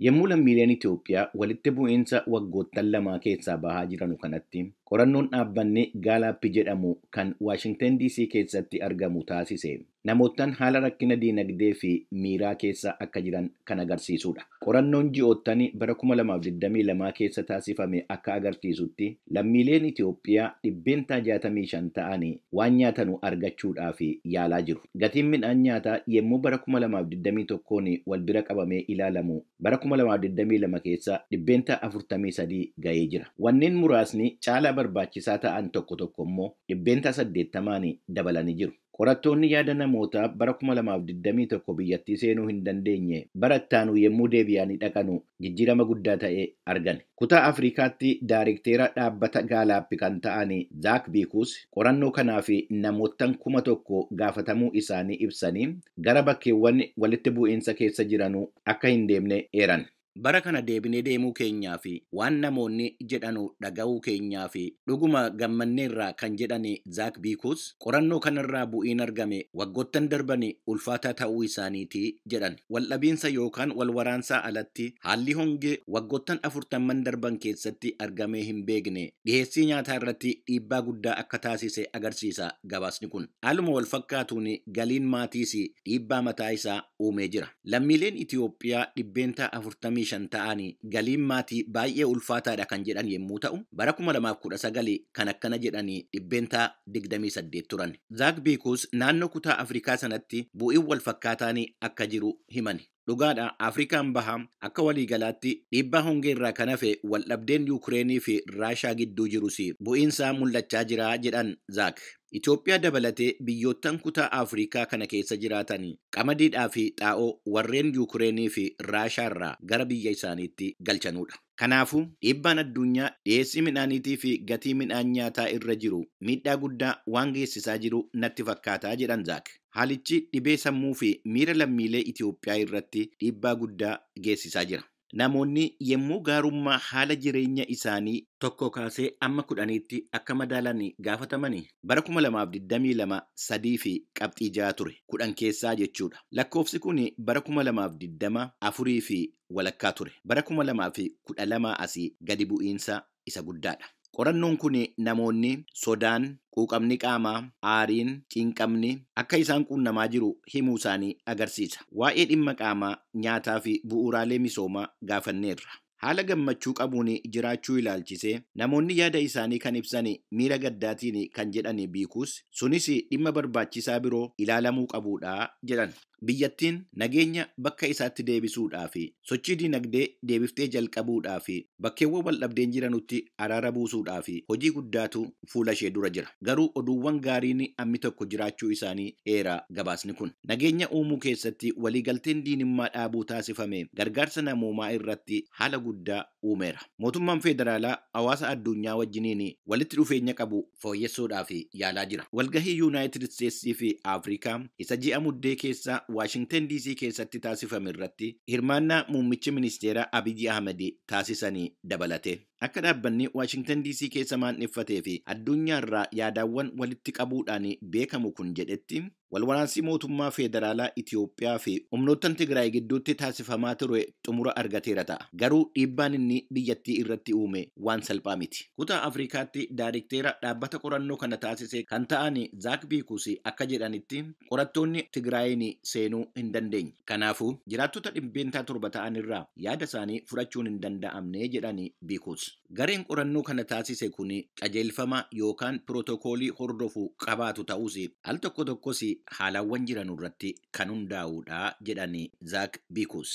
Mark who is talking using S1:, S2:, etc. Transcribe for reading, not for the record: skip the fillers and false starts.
S1: Yommuu lammiileen Itoophiyaa walitti bu'iinsa waggoottan lamaa keessaa bahaa jiranu kanatti, qorannoon dhaabbanni Gallup jedhamu kan Waashingtan DC keessatti argamu taasise namoottan haala rakkina diinagdee fi miiraa keessa akka jiran kan agarsiisudha. Qorannoon ji'oottan bara 2022 keessa taasifame akka agarsiisutti, lammiileen Itoophiyaa 65% ta'anii waan nyaatanu argachuudhaaf yaalaa jiru. Gatiin midhaan nyaataa yommuu bara 2021 wal bira qabamee ilaalamu, bara 2022 keessa 43% ga'ee jira. Wanneen muraasni caalaa barbaachisaa ta'an tokko tokko immoo 80% dabalanii jiru. Qorattoonni yaada namootaa bara 2021 biyyattii seenuu hin dandeenye bara ittaanu yommuu deebi'anii dhaqanu jijjiirama guddaa ta'e argan. Kutaa Afrikaatti daarikteera dhaabbata Gallup kan ta'an Zaak Biikuus qorannoo kanaaf namoottan 1000 gaafatamuu isaanii ibsanii, gara bakkeewwan walitti bu'iinsa keessa jiranuu akka hin deemne eeran. Bara kana deebinee deemuu keenyaa fi waan namoonni jedhanu dhaga'uu keenyaa fi dhuguma gammanneerraa kan jedhan Zaak Biikuus, qorannoo kanarraa bu'iin argame waggoottan darban ulfaataa ta'uu isaaniiti jedhan. Waldhabiinsa yookaan wal waraansaa alatti, haalli hongee waggoottan 40n darban keessatti argamee hin beekne dhiheessii nyaataa irratti dhiibbaa guddaa akka taasise agarsiisa gabaasni kun. Haaluma wal fakkaatuun galiin maatiis dhiibbaa mataa isaa uumee jira. Lammiileen Itoophiyaa 45% ta'anii galiin maatii baay'ee ulfaataadha kan jedhan yommuu ta'u, bara 2019 kan akkana jedhanii 28% turan. Zaak Biikuus naannoo kutaa Afrikaa sanatti bu'iin wal fakkaataan akka jiru himan. Dhugaadha, Afrikaan baha akka waliigalaatti dhiibbaa hongee irraa kan hafe waldhabdeen Yuukireenii fi Raashaa gidduu jirus bu'iinsaa mul'achaa jira jedhan Zaak. Itoophiyaa dabalatee biyyoottan kutaa Afrikaa kana keessa jiraatan qamadiidhaa fi xaa'oo warreen Yuukireenii fi Raashaa irraa gara biyya isaaniitti galchanudha. Kanaafuu dhiibbaan addunyaa dhiyeessii midhaaniitii fi gatii midhaan nyaataa irra jiru miidhaa guddaa waan geessisaa jiru natti fakkaataa jedhan Zaak. Haalichi dhibee sammuu fi miira lammiilee Itoophiyaa irratti dhiibbaa guddaa geessisaa jira. Namoonni yommuu gaarummaa haala jireenya isaanii 1 kaasee amma 10tti akka madaalan gaafatamanii, bara 2022 3.6 ture, 10 keessaa jechuudha. Lakkoofsi kun bara 2020 4.5 ture. Bara 2012 asii gadi bu'iinsa isa guddaadha. Qorannoon kun namoonni sodaan, quuqamni qaamaa, aariin, cinqamni akka isaan quunnamaa jiru himuu isaanii agarsiisa. Waa'ee dhimma qaamaa, nyaataa fi bu'uuraalee misoomaa gaafanneerra. Haala gammachuu qabuun jiraachuu ilaalchisee namoonni yaada isaanii kan ibsan miira gaddaatiin kan jedhan Biikuus, sunis dhimma barbaachisaa biroo ilaalamuu qabudha jedhan. Biyyattiin nageenya bakka isaatti deebisuudhaa fi sochii dinagdee deebiftee jalqabuudhaa fi bakkeewwan wal dhabdeen jiranutti araara buusuudhaa fi hojii guddaatu fuula ishee dura jira. Garuu oduuwwan gaariin ammi tokko jiraachuu isaanii eera gabaasni kun. Nageenya uumuu keessatti waliigalteen diinummaa dhaabuu taasifame gargaarsa namoomaa irratti haala guddaa uumeera. Mootummaan federaalaa hawaasa addunyaa wajjiniin walitti dhufeenya qabu fooyyessuudhaaf yaalaa jira. Walgahii Yuunaayitid Isteetsii fi Afrikaa isa ji'a Muddee keessa Waashingtan DC keessatti taasifame irratti hirmaannaa muummichi ministeera Abiyyi Ahmed taasisanii dabalate. Akka dhaabbanni Waashingtan DC keessa maandheffatee fi addunyaarraa yaadaawwan walitti qabuudhaan beekamu kun jedhetti, walwaraansi mootummaa federaalaa Itoophiyaa fi humnoottan Tigraay gidduutti taasifamaa ture xumura argateera ta'a. Garuu dhiibbaan inni biyyattii irratti uume waan salphaa miti. Kutaa Afrikaatti daarikteera dhaabbata qorannoo kana taasise kan ta'an Zaak Biikuus akka jedhanitti, qorattoonni Tigraayin seenuu hin dandeenye. Kanaafuu jiraattota 7% ta'an irraa yaada isaanii fudhachuun hin danda'amne jedhani Biikuus. Gareen qorannoo kana taasise kun qajeelfama yookaan pirootokoolii hordofu qabaatu ta'us, al tokko tokkos haalawwan jiran irratti kan hundaa'udha jedhani Zaak Biikuus.